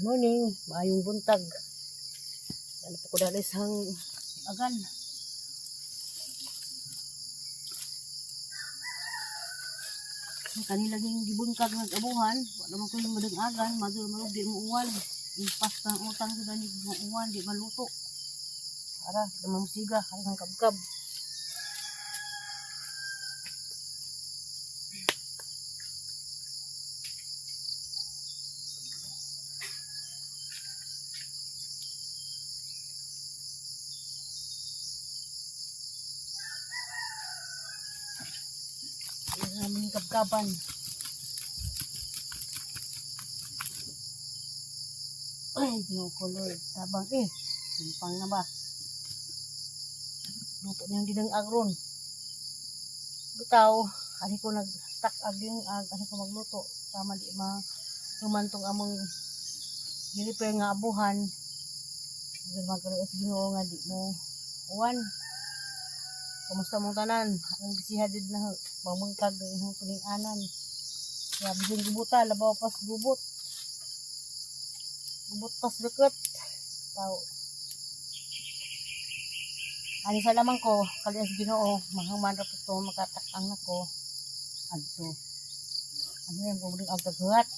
Morning, maayong buntag. Ano po ko dali sang agan. Ang kanila ging gibuntag nag-abuhan, wala man ko yung agan, madul man di mo uwan. Impas ang utang sa danig mo uwan, di maluto. Ara, di man musiga, ang kabkab. Ang aming kabkaban. Ay, Ginoo ko Lord. Tabang eh. Simpang na ba? Luto niyang dinang agron. Bitaw, ani ko nag-tak ag yung ag, ani ko magluto. Tama di ma humantong among gilipe nga abuhan. Magkaroon sa Ginoo nga di mo uwan. Kumusta mong tanan? Ang bisiha jud na pamangkag ng imong tuning anan. Grabe jud gubuta, labaw pas gubot. Gubot pas dukot. Tao. Ani sa lamang ko, kalias Ginoo, mahuman ra po to makatakang nako. Adto. Ano yan, bumalik ang kaghuhat.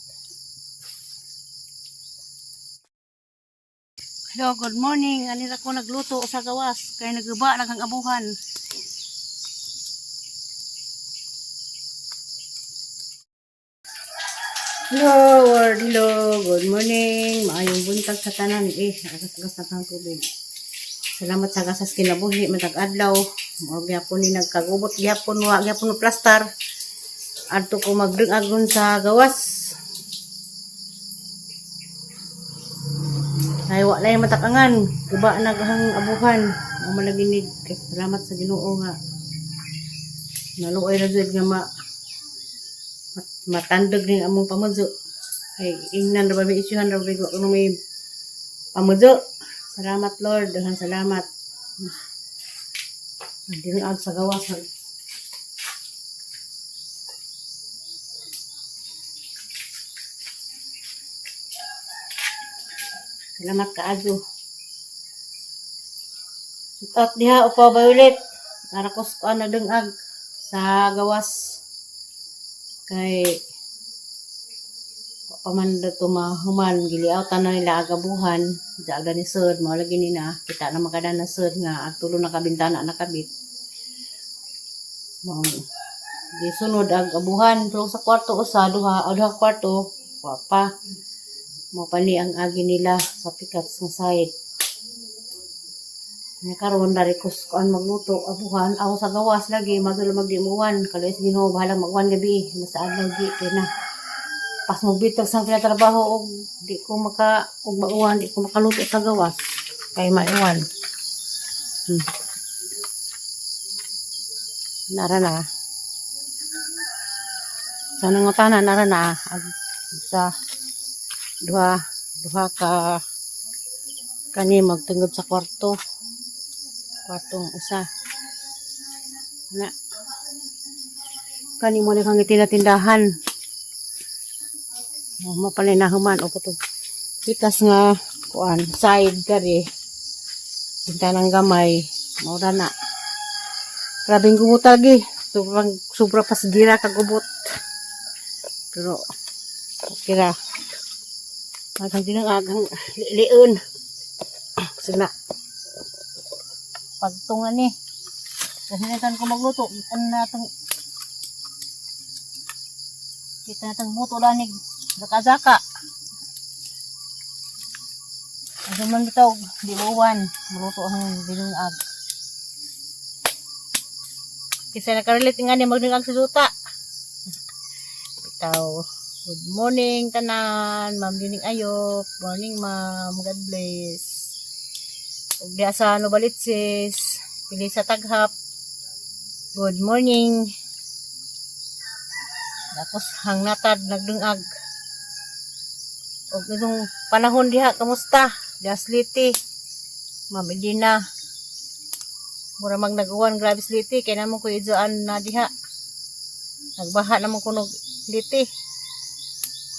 Hello, good morning. Ani ra ko nagluto sa gawas kay naguba na kang abuhan. Hello, world. Hello. Good morning. Maayong buntag sa tanan. Eh, agas-agas na kang tubig. Salamat sa gasas kinabuhi matag adlaw. Mao gyapon ni nagkagubot gyapon wa gyapon mo plastar. Adto ko magdung-agon sa gawas. Ay wa lay matakangan. Guba na gahang abuhan. Mao man lagi ni salamat sa Ginoo nga naluoy ra jud nga matandog ning among pamudso. Ay ingnan ra ba may isyuhan ra ba may kuno may pamudso. Salamat Lord, daghang salamat. Ang sa gawas. Salamat kaayo. At diha upa Violet. Para ko sa kuan nagdungag sa gawas kay wa pa man dato mahuman giliawtan na nila agabuhan diya ni sud mao lagi ni na kita na makada na sud nga ang tulo na kabintana nakabit mao gisunod ang abuhan pero sa kwarto usa duha o duha kwarto wa pa mao pa ni ang agi nila sa pikat sa side. Nya karon dari ko sa kuan magluto abuhan ako sa gawas lagi madula magdimuan kaluoy sa Ginoo bahalang maguan gabi basta adlaw di kay na pas mo bitag sa trabaho og di ko maka og mauwan di ko makaluto sa gawas kay maiwan. Nara na sa nangutana nara na ag sa duha duha ka kani magtungod sa kwarto kwartong usa na kani mo ni kang tinatindahan o mapalay na human o katong pikas nga kuan side kari tintanang gamay mao ra na. Grabeng gubot lagi, sobrang sobra pas gira kagubot pero okay ra. Agang dinang lion. Sige na. Pagtungan ni. Kasi na ko magluto. Ano na itong kita na itong buto lanig. Zaka-zaka. Ano man bitaw, di uwan. Maluto ang binungag. Kasi nakarelate nga ni magdungag sa duta. Bitaw. Good morning tanan, Ma'am Dining Ayop. Morning ma'am, God bless. Ug diha sa Novaliches, pili sa Taghap. Good morning. Tapos hangnatad nagdungag. Ug itong panahon diha kamusta? Diha sa Leyte. Ma'am Edina. Mura mag naguwan grabe sa Leyte kay namo ko idzoan na diha. Nagbaha naman kuno Leyte.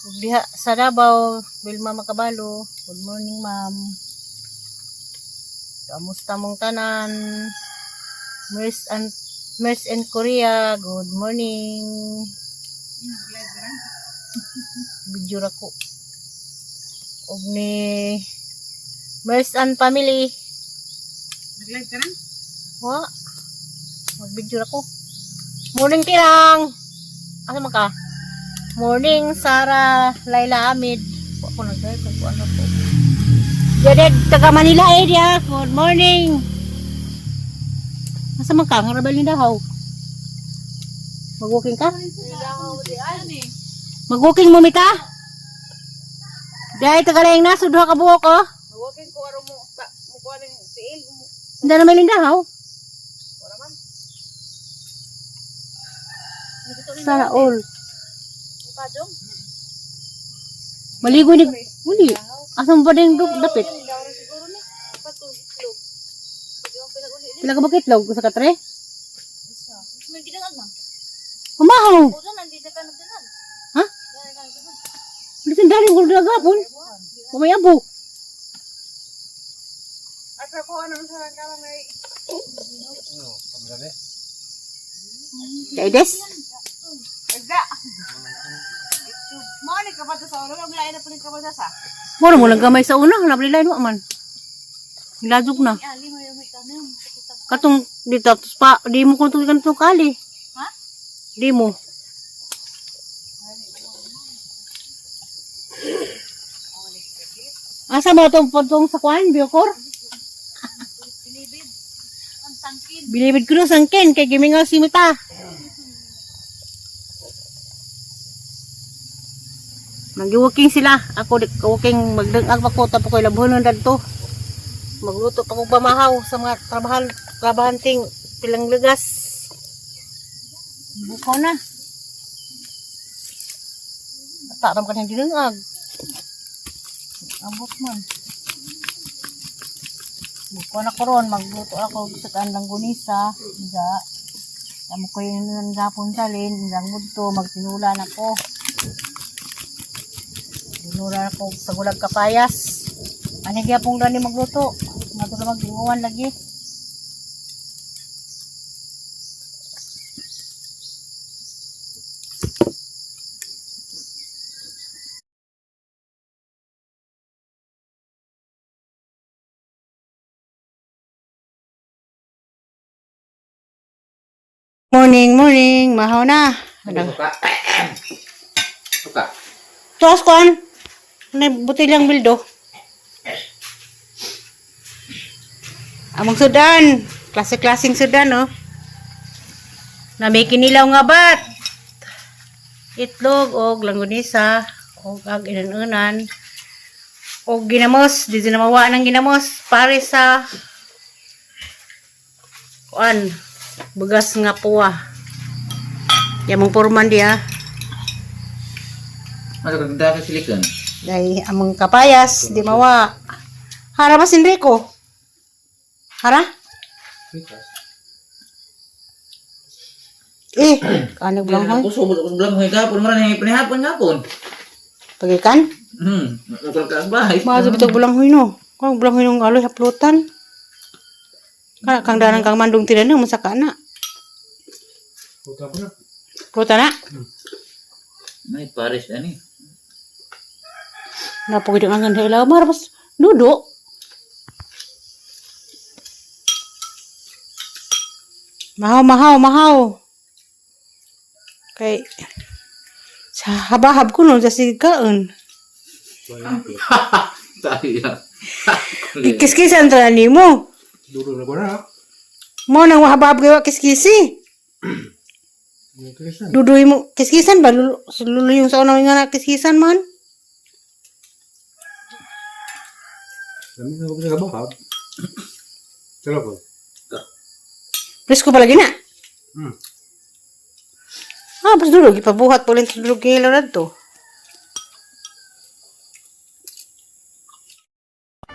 Ug diha sa Davao, Vilma Makabalo. Good morning, ma'am. Kamusta mong tanan? Mers and Mers and Korea, good morning. Video ra ko. Og ni Mers and family. Nag-live ka na? Wa. Mag-video ra ko. Morning Tirang. Asa man ka? Morning Sara Laila Amid. Wa ko nag-drive ko ano ko. Jaded taga Manila area. Good morning. Asa man ka? Nga rabal ni dahaw. Mag-walking ka? Mag-walking mo mita? Dahil tagalaing na, duha ka buhok oh. Mag-walking ko aron mo ta mo kuha ning tiil. Hindi na may lindahaw. Wala man. Sana all. Padong. Maligo ni Uli. Asa mo ba din dapit? Lindawra siguro ni. Patong itlog. Pwede mo pinag-uli. Pila ka ba kitlog sa katre? Isa. May gidangag man. Umahaw. Udan nandito ka nagdangag. Ha? Bisan dali ko gapon. Umay abo. Ay pero kuha naman sa kala may Kaides? Agda. Mo ni ka pa sa ulo, ang lain na po ni ka pa sa. Mura mo lang gamay sa una, hanap nila wa man. Nilazog na. Ali mo yung may kanam. Katong dito tapos pa di mo kung tugikan tong kali. Ha? Di mo. Asa mo tong potong sa kuan, Biokor? Bilibid. Ang tangkin. Bilibid ko no sangkin kay gimingaw si mita. Nag-walking sila. Ako di walking magdangag pa ko tapos ko'y labhonon dadto. Magluto pa ko pamahaw sa mga trabahan trabahanting pilang lugas. Bukaw na. Taram ka ng dinangag. Abot man. Bukaw na ko ron, magluto ako sa kandang gunisa. Nga. Tamo ko yun ng gapon salin, hanggang mudto, magtinulan ako. Tinulan ako sa gulag kapayas. Ano gyapon gani magluto? Magluto magdinguan lagi. Morning, morning. Mahaw na. Suka. Suka. Tuas kuan. Ano buti lang bildo. Among sudan. Klase-klaseng sudan, oh. Na may kinilaw nga bat. Itlog og langgunisa og ag inanunan og ginamos, di na mawa ng ginamos pare sa kuan bugas nga puwa. Yamong purman diya. Masa kagda ka silikon. Dahil among kapayas, di mawa. Hara ba si Enrico? Hara? Eh, kanog lang hoy. Ako subot ako bilang hoy gapon maran hangin panihapon gapon. Pagikan? Ukol ka sa bahay. Maazo bitog bulang hoy no. Kung bulang hoy nung aloy haplutan. Kana kang danang kang mandong tinan mo sa kana. Pruta na. May pares ani. Napugid ang ganda ilaw mara mas dudo. Mahaw, mahaw, mahaw. Kay sa habahab ko no sa sigaon. Tayo. Kiskisan tra nimo. Duro na ba na? Mo nang wahabahab kay wa kiskisi. Kiskisan. Duduy mo kiskisan ba lulo, lulo yung sa una nga na kiskisan man. Dami na ko sa kabahab. Sila ko. Presko pa lagi na. Ah, bas dulo gipabuhat po lang sa dulo kay to.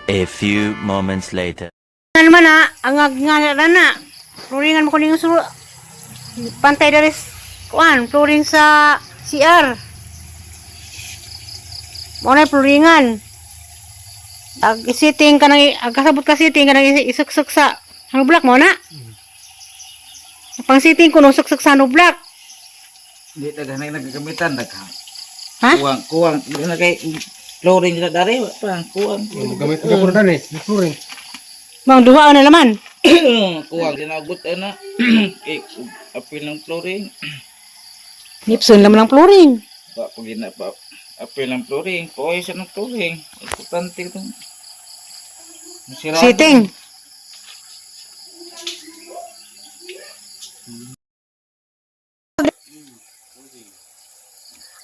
A few moments later. Ano man na, ang nga na na. Flooringan mo kuning suru. Pantay daris kuan, flooring sa CR. Mo na pluringan. Ag sitting ka nang ag kasabot ka sitting ka nang isuksok sa hollow block mo na. Pang sitting ko no suksok sa hollow block. Hindi daghan na nagagamitan daghan. Ha? Kuwang kuwang di na kay flooring sa dari wa pa kuwang. Gamit ka puro dan eh. Flooring. Mang duha na laman. Kuwang ginagot ana. Kay apil ng flooring. Nipson laman ang flooring. Wa pa gina pa apil ng flooring. Poy sa ng flooring. Importante itong Sira. Sitting.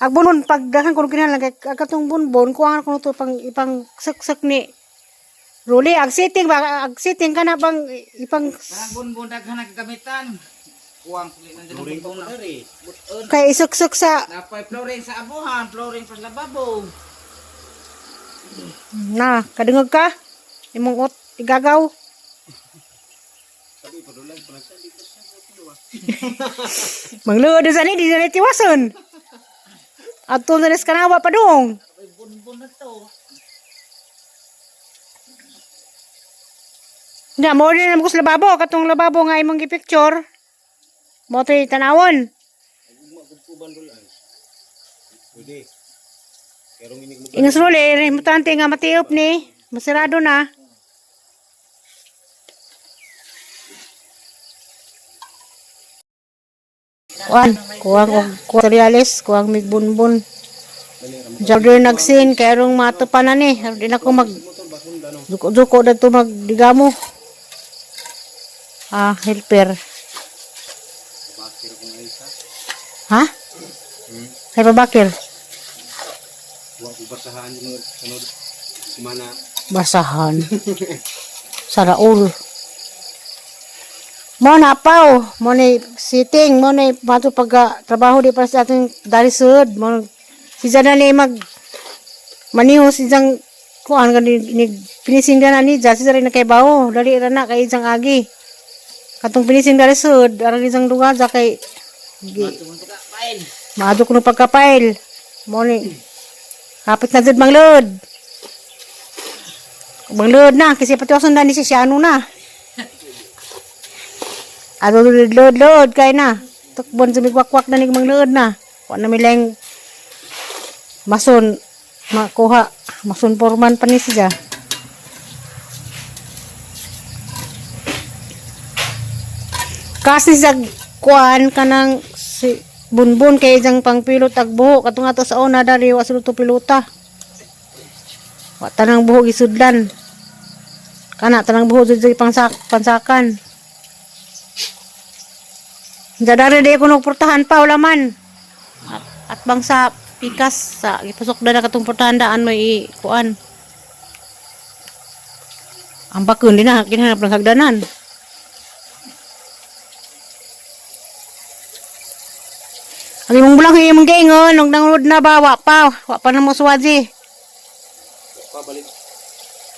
Ag bunbon pag daghan kuno kinahanglan kay ag katong bunbon kuha kuno to pang ipang suksok ni Ruli ag sitting ba ag sitting kana pang ipang Kanang bunbon daghan nagagamitan. Kuwang pili ng flooring pa dari. kay isuksok sa Napay flooring sa abuhan, flooring sa lababo. na kadungog ka imong ot igagaw. Mangluod sa ni di na tiwason. Adto na res kanawa pa dong. Bunbon na to. Na mo rin ko sa lababo katong lababo nga imong gi-picture. Mo to'y tanawon. Pwede. Pero inig mo. Ingas role, importante nga matiop ni. Masirado na. Kuan, kuwang og materials, kuwang migbunbun. Jordan nagsin kay arong matupan na ni. Aron di na ko mag duko-duko na to magdigamo. Ah, helper. Ha? Helper bakir. Wa ko basahan yung mga sunod. Kumana. Basahan. Sa Raul. Mo na paw, mo na sitting, mo na bato pag trabaho di para sa ating dalisod. Mo si Jana ni mag maniho si Jang kuan gani ni finishing na ni Ja si Jana na kay bawo, dali ra na kay Jang agi. Katong finishing dalisod, ara ni Jang duga ja kay maadto kuno pagka-file. Mo ni hapit na jud manglod. Manglod na kasi patiwason na ni siya siya ano na. Ano load load load kay na. Tukbon sa migwakwak na ni manglod na. Wa na mileng mason makuha mason foreman pa ni siya. Kasi sa kuan kanang si bunbun kay isang pangpilot ag buhok katong ato sa una dali wa sila to pilota. Wa tanang buhok isudlan. Kana tanang buhok jud pangsak pansakan. Dadari di ko portahan pa wala man. At bang sa pikas sa gipasok na katong portahan daan may kuan. Ang bakun din na kinahanglan ng hagdanan. Ang imong bulang imong giingon og nangulod na ba wa pa wa pa na mo suwaji. Pabalik.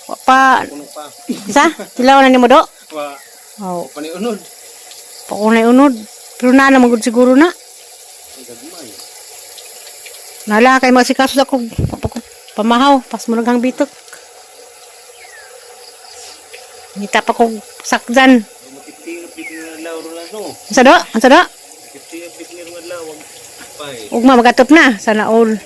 Wa pa Puno pa. sa tilaw na nimo do. Wa. Oh, Paniunod. pa ko na unod. Pero na na magud siguro na. Ang gagmay. Nala kay magsikaso sa kog pamahaw pas mo naghang bitok. Ngita pa kog sakdan. Makipti pit nga adlaw ro lang no. Unsa do? Unsa do? Kipti pit nga adlaw wag pay. Ugma magatop na sana all.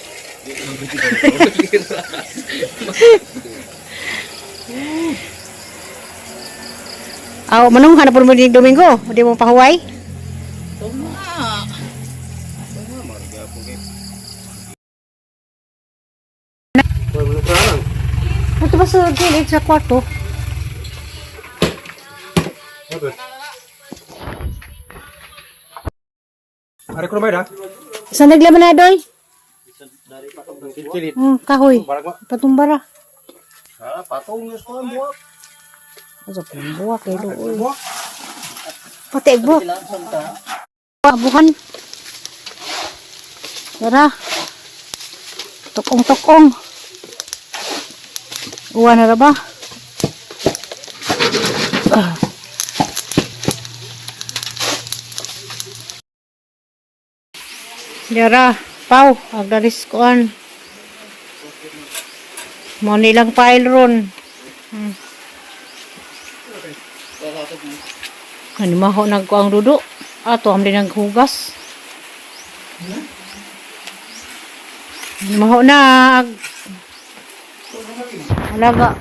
Aw manong hanap mo ni Domingo, di mo pahuway? Wala mo lang. Ito ba sa gilid sa kwarto? Are ko na ba da? Sa naglaman na doy? Kilit. Kahoy. Barag ma. Patumbara. Ah, patong nga sa buwak. Asa pong buwak eh, doy. Buwak. Pati buwak. Abuhan. Tara. Tukong-tukong. Uwa na ra ba? Ah. Yara, pau, agdaris kuan. Mo nilang file ron. Ano maho nagkuang dudo. Ato am din naghugas. Maho na. Alaga.